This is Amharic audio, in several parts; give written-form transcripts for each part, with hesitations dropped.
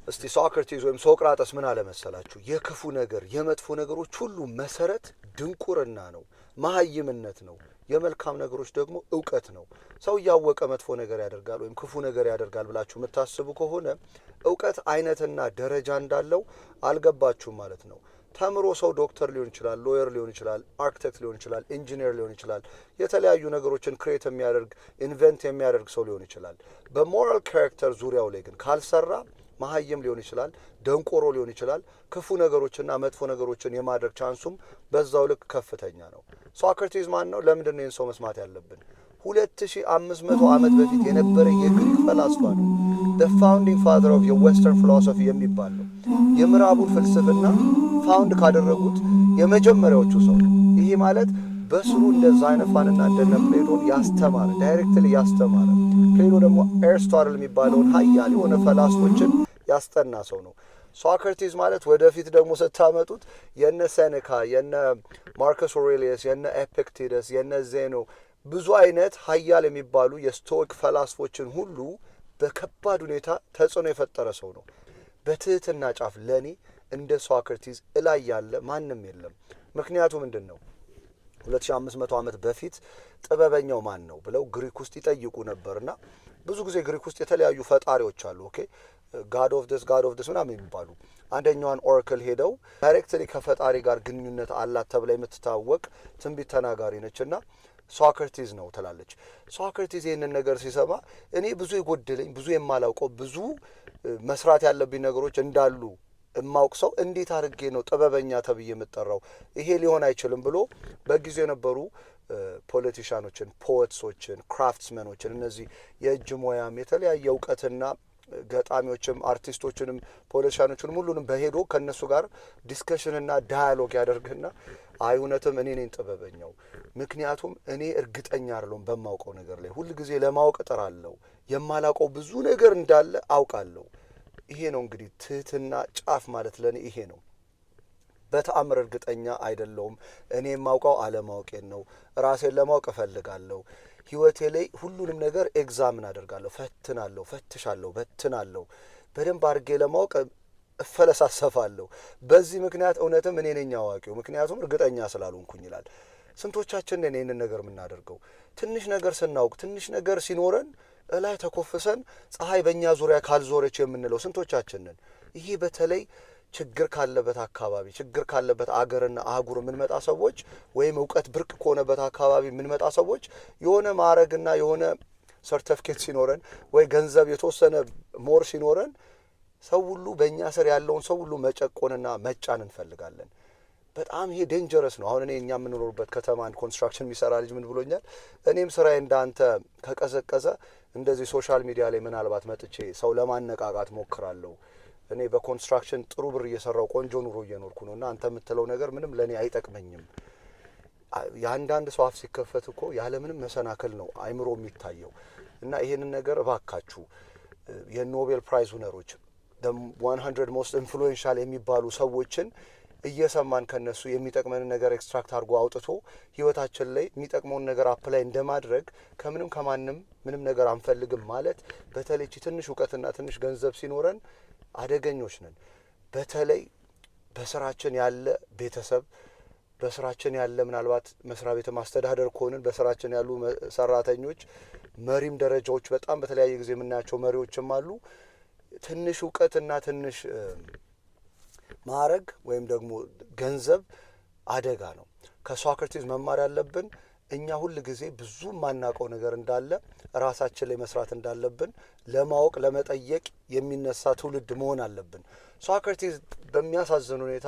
እስቲ ሶክራቲስ ወይም ሶቅራጠስ ምን አለ መሰላችሁ? የክፉ ነገር፣ የመጥፎ ነገሮች ሁሉ መሰረት ድንቁርና ነው፣ መሀይምነት ነው። የመልካም ነገሮች ደግሞ እውቀት ነው። ሰው እያወቀ መጥፎ ነገር ያደርጋል ወይም ክፉ ነገር ያደርጋል ብላችሁ የምታስቡ ከሆነ እውቀት አይነትና ደረጃ እንዳለው አልገባችሁም ማለት ነው። ተምሮ ሰው ዶክተር ሊሆን ይችላል፣ lawyer ሊሆን ይችላል፣ አርክቴክት ሊሆን ይችላል፣ ኢንጂነር ሊሆን ይችላል፣ የተለያዩ ነገሮችን create የሚያደርግ፣ invent የሚያደርግ ሰው ሊሆን ይችላል። በ moral character ዙሪያው ላይ ግን ካልሰራ መሀይም ሊሆን ይችላል፣ ደንቆሮ ሊሆን ይችላል። ክፉ ነገሮችና መጥፎ ነገሮችን የማድረግ chance ኡም በዛው ልክ ከፍተኛ ነው። ሶክራቲስ ማን ነው? ለምንድን ነው ይህን ሰው መስማት ያለብን? 2500 ዓመት በፊት የነበረ የግሪክ ፈላስፋ ነው። The founding father of የ Western philosophy የሚባል ነው። የምዕራቡን ፍልስፍና found ካደረጉት የመጀመሪያዎቹ ሰው ነው። ይሄ ማለት በስሩ እንደ ዛይነፋንና እንደነ ፕሌቶን ያስተማረ፣ directly ያስተማረ፣ ፕሌቶ ደግሞ ኤርስቶትል የሚባለውን ሀያል የሆነ ፈላስፎችን ያስጠና ሰው ነው። ሶክራቲስ ማለት ወደፊት ደግሞ ስታመጡት የነ ሴኔካ፣ የነ ማርከስ ኦሬሊየስ፣ የነ ኤፒክቴተስ፣ የነ ዜኖ፣ ብዙ አይነት ሀያል የሚባሉ የ Stoic ፈላስፎችን ሁሉ በከባድ ሁኔታ ተጽዕኖ የፈጠረ ሰው ነው። በትህትና ጫፍ ለእኔ እንደ ሶክራቲስ እላይ ያለ ማንም የለም። ምክንያቱ ምንድን ነው? 2500 ዓመት በፊት ጥበበኛው ማን ነው ብለው ግሪክ ውስጥ ይጠይቁ ነበርና ብዙ ጊዜ ግሪክ ውስጥ የተለያዩ ፈጣሪዎች አሉ። Okay, god of this, god of this ምናምን የሚባሉ፣ አንደኛዋን oracle ሄደው directly ከፈጣሪ ጋር ግንኙነት አላት ተብላ የምትታወቅ ትንቢት ተናጋሪ ነች እና ሶክራቲስ ነው ትላለች። ሶክራቲስ ይህንን ነገር ሲሰማ እኔ ብዙ የጎደለኝ፣ ብዙ የማላውቀው፣ ብዙ መስራት ያለብኝ ነገሮች እንዳሉ እማውቅ ሰው እንዴት አድርጌ ነው ጥበበኛ ተብዬ የምጠራው? ይሄ ሊሆን አይችልም ብሎ በጊዜው የነበሩ politician ኦችን፣ poets ኦችን፣ craftsmen ኦችን፣ እነዚህ የእጅ ሙያም የተለያየ እውቀትና ገጣሚዎችም አርቲስቶችንም politician ኦችንም ሁሉንም በሄዶ ከእነሱ ጋር discussion ና dialogue ያደርግና አይ፣ እውነትም እኔ ነኝ ጥበበኛው፣ ምክንያቱም እኔ እርግጠኛ አይደለሁም በማውቀው ነገር ላይ፣ ሁል ጊዜ ለማወቅ እጥራለሁ፣ የማላውቀው ብዙ ነገር እንዳለ አውቃለሁ። ይሄ ነው እንግዲህ ትህትና ጫፍ ማለት ለእኔ ይሄ ነው። በተአምር እርግጠኛ አይደለሁም። እኔ የማውቀው አለማወቄን ነው። ራሴን ለማወቅ እፈልጋለሁ። ህይወቴ ላይ ሁሉንም ነገር examine አደርጋለሁ፣ ፈትናለሁ፣ ፈትሻለሁ፣ በትናለሁ። በደንብ አድርጌ ለማወቅ እፈለሳሰፋለሁ። በዚህ ምክንያት እውነትም እኔ ነኝ አዋቂው፣ ምክንያቱም እርግጠኛ ስላልሆንኩኝ ይላል። ስንቶቻችን ነን ይህንን ነገር የምናደርገው? ትንሽ ነገር ስናውቅ፣ ትንሽ ነገር ሲኖረን እላይ ተኮፍሰን ፀሐይ በእኛ ዙሪያ ካልዞረች የምንለው ስንቶቻችን ነን? ይሄ በተለይ ችግር ካለበት አካባቢ፣ ችግር ካለበት አገርና አህጉር የምንመጣ ሰዎች ወይም እውቀት ብርቅ ከሆነበት አካባቢ የምንመጣ ሰዎች የሆነ ማዕረግና የሆነ ሰርተፍኬት ሲኖረን ወይ ገንዘብ የተወሰነ more ሲኖረን ሰው ሁሉ፣ በእኛ ስር ያለውን ሰው ሁሉ መጨቆንና መጫን እንፈልጋለን። በጣም ይሄ dangerous ነው። አሁን እኔ እኛ የምንኖርበት ከተማ አንድ construction የሚሰራ ልጅ ምን ብሎኛል? እኔም ስራዬ እንዳንተ ከቀዘቀዘ እንደዚህ social media ላይ ምናልባት መጥቼ ሰው ለማነቃቃት ሞክራለሁ። እኔ በ construction ጥሩ ብር እየሰራው ቆንጆ ኑሮ እየኖርኩ ነው እና አንተ የምትለው ነገር ምንም ለእኔ አይጠቅመኝም። የአንዳንድ ሰው አፍ ሲከፈት እኮ ያለምንም መሰናክል ነው አይምሮ የሚታየው። እና ይሄንን ነገር እባካችሁ የ Nobel Prize winner ኦች፣ 100 most influential የሚባሉ ሰዎችን እየሰማን ከነሱ የሚጠቅመንን ነገር extract አድርጎ አውጥቶ ህይወታችን ላይ የሚጠቅመውን ነገር apply እንደማድረግ ከምንም ከማንም ምንም ነገር አንፈልግም ማለት፣ በተለይ ትንሽ እውቀትና ትንሽ ገንዘብ ሲኖረን አደገኞች ነን። በተለይ በስራችን ያለ ቤተሰብ፣ በስራችን ያለ፣ ምናልባት መስሪያ ቤት ማስተዳደር ከሆንን በስራችን ያሉ ሰራተኞች፣ መሪም ደረጃዎች በጣም በተለያየ ጊዜ የምናያቸው መሪዎችም አሉ። ትንሽ እውቀትና ትንሽ ማዕረግ ወይም ደግሞ ገንዘብ አደጋ ነው። ከሶክራቲስ መማር ያለብን እኛ ሁል ጊዜ ብዙ የማናውቀው ነገር እንዳለ፣ ራሳችን ላይ መስራት እንዳለብን፣ ለማወቅ ለመጠየቅ የሚነሳ ትውልድ መሆን አለብን። ሶክራቲስ በሚያሳዝን ሁኔታ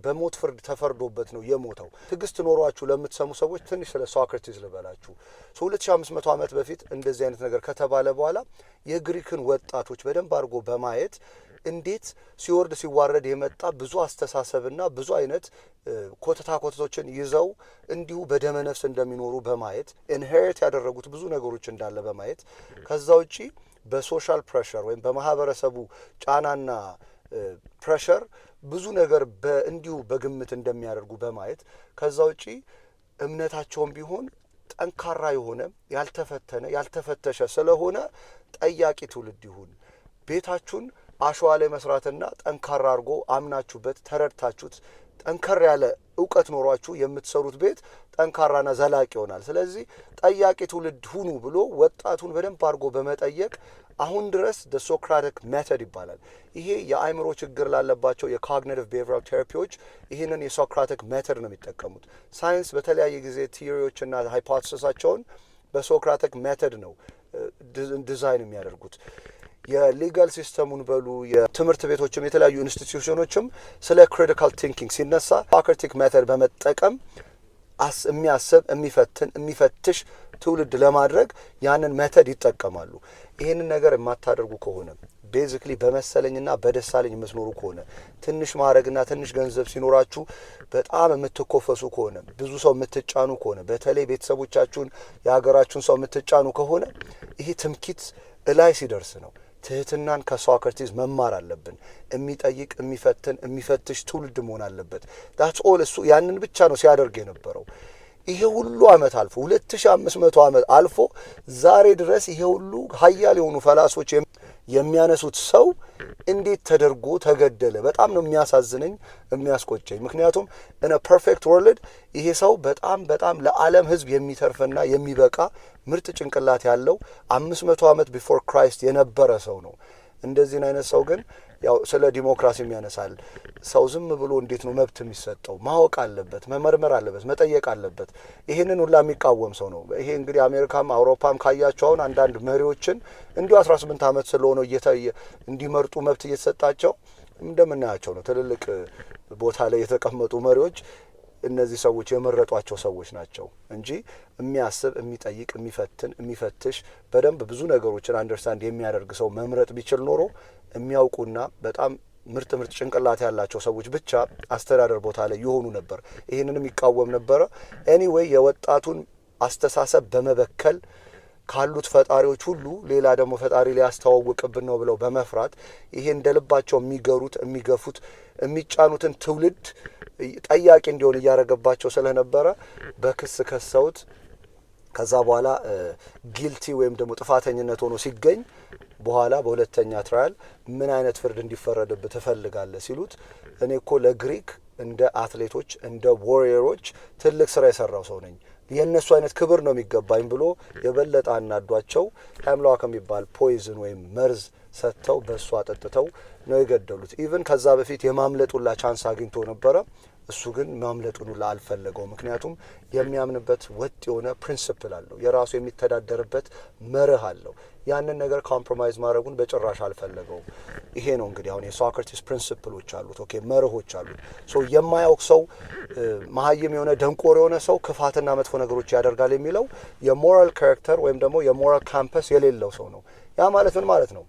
በሞት ፍርድ ተፈርዶበት ነው የሞተው። ትዕግስት ኖሯችሁ ለምትሰሙ ሰዎች ትንሽ ስለ ሶክራቲስ ልበላችሁ። 2500 ዓመት በፊት እንደዚህ አይነት ነገር ከተባለ በኋላ የግሪክን ወጣቶች በደንብ አድርጎ በማየት እንዴት ሲወርድ ሲዋረድ የመጣ ብዙ አስተሳሰብና ብዙ አይነት ኮተታ ኮተቶችን ይዘው እንዲሁ በደመ ነፍስ እንደሚኖሩ በማየት፣ inherit ያደረጉት ብዙ ነገሮች እንዳለ በማየት፣ ከዛ ውጪ በ social pressure ወይም በማህበረሰቡ ጫናና pressure ብዙ ነገር እንዲሁ በግምት እንደሚያደርጉ በማየት፣ ከዛ ውጪ እምነታቸውም ቢሆን ጠንካራ የሆነ፣ ያልተፈተነ፣ ያልተፈተሸ ስለሆነ ጠያቂ ትውልድ ይሁን። ቤታችሁን አሸዋ ላይ መስራትና ጠንካራ አድርጎ አምናችሁበት፣ ተረድታችሁት፣ ጠንከር ያለ እውቀት ኖሯችሁ የምትሰሩት ቤት ጠንካራና ዘላቂ ይሆናል። ስለዚህ ጠያቂ ትውልድ ሁኑ ብሎ ወጣቱን በደንብ አድርጎ በመጠየቅ አሁን ድረስ the Socratic method ይባላል። ይሄ የአእምሮ ችግር ላለባቸው የ cognitive behavioral therapy ዎች ይህንን የ Socratic method ነው የሚጠቀሙት። ሳይንስ በተለያየ ጊዜ theory ዎችና hypothesis ኣቸውን በ Socratic method ነው ዲዛይን የሚያደርጉት። የ legal system ኡን በሉ፣ የትምህርት ቤቶችም የተለያዩ institution ኖችም ስለ critical thinking ሲነሳ Socratic method በመጠቀም የሚያስብ፣ የሚፈትን፣ የሚፈትሽ ትውልድ ለማድረግ ያንን method ይጠቀማሉ። ይህንን ነገር የማታደርጉ ከሆነ፣ basically በመሰለኝና በደሳለኝ የምትኖሩ ከሆነ፣ ትንሽ ማዕረግና ትንሽ ገንዘብ ሲኖራችሁ በጣም የምትኮፈሱ ከሆነ፣ ብዙ ሰው የምትጫኑ ከሆነ፣ በተለይ ቤተሰቦቻችሁን የሀገራችሁን ሰው የምትጫኑ ከሆነ፣ ይሄ ትምክህት እላይ ሲደርስ ነው። ትህትናን ከሶክራቲስ መማር አለብን። የሚጠይቅ፣ የሚፈትን፣ የሚፈትሽ ትውልድ መሆን አለበት። That's all። እሱ ያንን ብቻ ነው ሲያደርግ የነበረው። ይሄ ሁሉ ዓመት አልፎ፣ 2500 ዓመት አልፎ ዛሬ ድረስ ይሄ ሁሉ ሀያል የሆኑ ፈላስፎች የሚያነሱት ሰው እንዴት ተደርጎ ተገደለ? በጣም ነው የሚያሳዝነኝ፣ የሚያስቆጨኝ። ምክንያቱም in a perfect world ይሄ ሰው በጣም በጣም ለዓለም ሕዝብ የሚተርፍና የሚበቃ ምርጥ ጭንቅላት ያለው 500 ዓመት before Christ የነበረ ሰው ነው። እንደዚህን አይነት ሰው ግን ያው ስለ ዲሞክራሲም ያነሳል። ሰው ዝም ብሎ እንዴት ነው መብት የሚሰጠው? ማወቅ አለበት፣ መመርመር አለበት፣ መጠየቅ አለበት። ይሄንን ሁላ የሚቃወም ሰው ነው። ይሄ እንግዲህ አሜሪካም አውሮፓም ካያቸው አሁን አንዳንድ መሪዎችን እንዲሁ 18 ዓመት ስለሆነው እንዲመርጡ መብት እየተሰጣቸው እንደምናያቸው ነው። ትልልቅ ቦታ ላይ የተቀመጡ መሪዎች እነዚህ ሰዎች የመረጧቸው ሰዎች ናቸው እንጂ የሚያስብ፣ የሚጠይቅ፣ የሚፈትን፣ የሚፈትሽ፣ በደንብ ብዙ ነገሮችን understand የሚያደርግ ሰው መምረጥ ቢችል ኖሮ የሚያውቁና በጣም ምርጥ ምርጥ ጭንቅላት ያላቸው ሰዎች ብቻ አስተዳደር ቦታ ላይ ይሆኑ ነበር። ይህንንም ይቃወም ነበረ። Anyway፣ የወጣቱን አስተሳሰብ በመበከል ካሉት ፈጣሪዎች ሁሉ ሌላ ደግሞ ፈጣሪ ሊያስተዋውቅብን ነው ብለው በመፍራት ይሄ እንደ ልባቸው የሚገሩት፣ የሚገፉት፣ የሚጫኑትን ትውልድ ጠያቂ እንዲሆን እያደረገባቸው ስለነበረ በክስ ከሰውት ከዛ በኋላ guilty ወይም ደግሞ ጥፋተኝነት ሆኖ ሲገኝ በኋላ በሁለተኛ trial ምን አይነት ፍርድ እንዲፈረድብህ ትፈልጋለህ ሲሉት፣ እኔ እኮ ለግሪክ እንደ አትሌቶች፣ እንደ warrior ኦች ትልቅ ስራ የሰራው ሰው ነኝ፣ የእነሱ አይነት ክብር ነው የሚገባኝ ብሎ የበለጠ አናዷቸው hemlock የሚባል poison ወይም መርዝ ሰጥተው በእሱ አጠጥተው ነው የገደሉት። Even ከዛ በፊት የማምለጥ ሁላ chance አግኝቶ ነበረ። እሱ ግን ማምለጡን ሁላ አልፈለገው። ምክንያቱም የሚያምንበት ወጥ የሆነ principle አለው፣ የራሱ የሚተዳደርበት መርህ አለው። ያንን ነገር compromise ማድረጉን በጭራሽ አልፈለገውም። ይሄ ነው እንግዲህ አሁን የሶክራቲስ principle ኦች አሉት፣ okay፣ መርሆች አሉት። So የማያውቅ ሰው፣ መሀይም የሆነ፣ ደንቆሮ የሆነ ሰው ክፋትና መጥፎ ነገሮች ያደርጋል የሚለው የ moral character ወይም ደግሞ የ moral compass የሌለው ሰው ነው። ያ ማለት ምን ማለት ነው?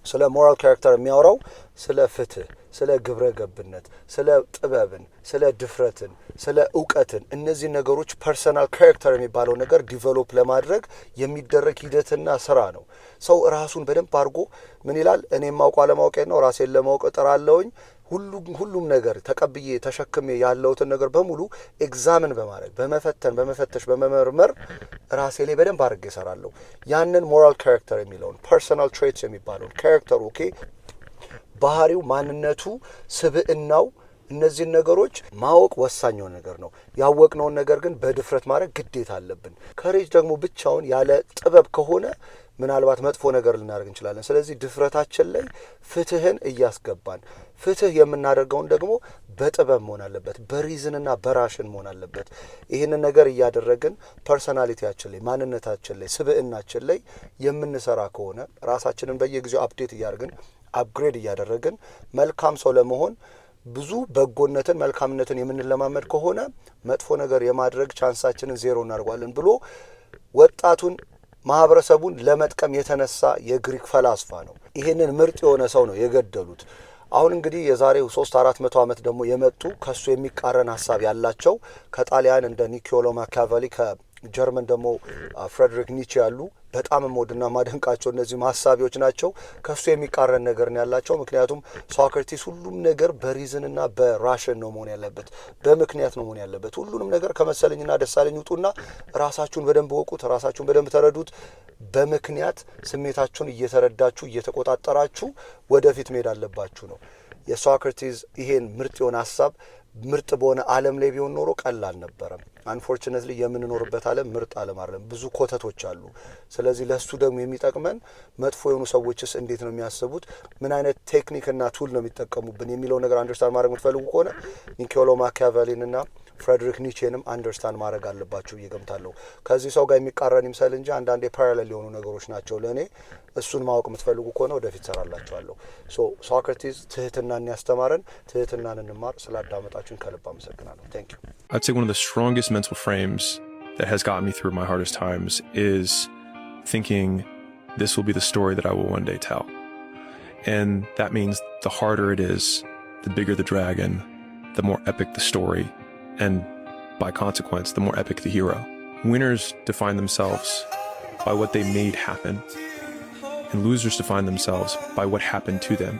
ስለ moral character የሚያወራው ስለ ፍትህ፣ ስለ ግብረ ገብነት፣ ስለ ጥበብን፣ ስለ ድፍረትን፣ ስለ እውቀትን፣ እነዚህ ነገሮች personal character የሚባለው ነገር develop ለማድረግ የሚደረግ ሂደትና ስራ ነው። ሰው ራሱን በደንብ አድርጎ ምን ይላል? እኔ የማውቀው አለማወቄን ነው፣ ራሴን ለማወቅ እጥራለሁኝ። ሁሉም ነገር ተቀብዬ ተሸክሜ ያለሁትን ነገር በሙሉ examine በማድረግ፣ በመፈተን፣ በመፈተሽ፣ በመመርመር ራሴ ላይ በደንብ አድርጌ እሰራለሁ። ያንን moral character የሚለውን፣ personal traits የሚባለውን character ኡ፣ okay፣ ባህሪው፣ ማንነቱ፣ ስብዕናው፣ እነዚህን ነገሮች ማወቅ ወሳኝ የሆነ ነገር ነው። ያወቅነውን ነገር ግን በድፍረት ማድረግ ግዴታ አለብን። Courage ደግሞ ብቻውን ያለ ጥበብ ከሆነ ምናልባት መጥፎ ነገር ልናደርግ እንችላለን። ስለዚህ ድፍረታችን ላይ ፍትህን እያስገባን፣ ፍትህ የምናደርገውን ደግሞ በጥበብ መሆን አለበት፣ በ reason ና በ ration መሆን አለበት። ይህንን ነገር እያደረግን personality ያችን ላይ፣ ማንነታችን ላይ፣ ስብዕናችን ላይ የምንሰራ ከሆነ፣ ራሳችንን በየጊዜው update እያደረግን፣ upgrade እያደረግን መልካም ሰው ለመሆን ብዙ በጎነትን መልካምነትን የምንለማመድ ከሆነ መጥፎ ነገር የማድረግ chance ኣችንን ዜሮ እናደርጓለን ብሎ ወጣቱን ማህበረሰቡን ለመጥቀም የተነሳ የግሪክ ፈላስፋ ነው። ይህንን ምርጥ የሆነ ሰው ነው የገደሉት። አሁን እንግዲህ የዛሬው 300-400 ዓመት ደግሞ የመጡ ከሱ የሚቃረን ሀሳብ ያላቸው ከጣሊያን እንደ ኒኮሎ ማኪያቬሊ ጀርመን ደግሞ ፍሬድሪክ ኒቼ ያሉ በጣም የምወድና ማደንቃቸው እነዚህ ሀሳቢዎች ናቸው። ከእሱ የሚቃረን ነገር ነው ያላቸው። ምክንያቱም ሶክራቲስ ሁሉም ነገር በ reason ና በ ration ነው መሆን ያለበት፣ በምክንያት ነው መሆን ያለበት። ሁሉንም ነገር ከመሰለኝና ደሳለኝ ውጡና ራሳችሁን በደንብ እወቁት፣ ራሳችሁን በደንብ ተረዱት። በምክንያት ስሜታችሁን እየተረዳችሁ እየተቆጣጠራችሁ ወደፊት መሄድ አለባችሁ ነው የሶክራቲስ። ይሄን ምርጥ የሆነ ሀሳብ ምርጥ በሆነ ዓለም ላይ ቢሆን ኖሮ ቀላል ነበረም። Unfortunately የምንኖርበት ዓለም ምርጥ ዓለም አይደለም። ብዙ ኮተቶች አሉ። ስለዚህ ለሱ ደግሞ የሚጠቅመን መጥፎ የሆኑ ሰዎችስ እንዴት ነው የሚያስቡት፣ ምን አይነት ቴክኒክና tool ነው የሚጠቀሙብን የሚለው ነገር understand ማድረግ የምትፈልጉ ከሆነ ኒኮሎ ማኪያቬሊንና ፍሬድሪክ ኒቼንም understand ማድረግ አለባችሁ ብዬ ገምታለሁ። ከዚህ ሰው ጋር የሚቃረን ይምሰል እንጂ አንዳንዴ parallel የሆኑ ነገሮች ናቸው። ለእኔ እሱን ማወቅ የምትፈልጉ ከሆነ ወደፊት ሰራላችኋለሁ። So ሶክራቲስ ትህትናን ያስተማረን፣ ትህትናን እንማር። ስላዳመጣችሁን ከልብ አመሰግናለሁ። Thank you. I'd say one of the strongest mental frames that has gotten me through my hardest times is thinking this will be the story that I will one day tell. And that means the harder it is, the bigger the dragon, the more epic the story, and by consequence, the more epic the hero. Winners define themselves by what they made happen, and losers define themselves by what happened to them.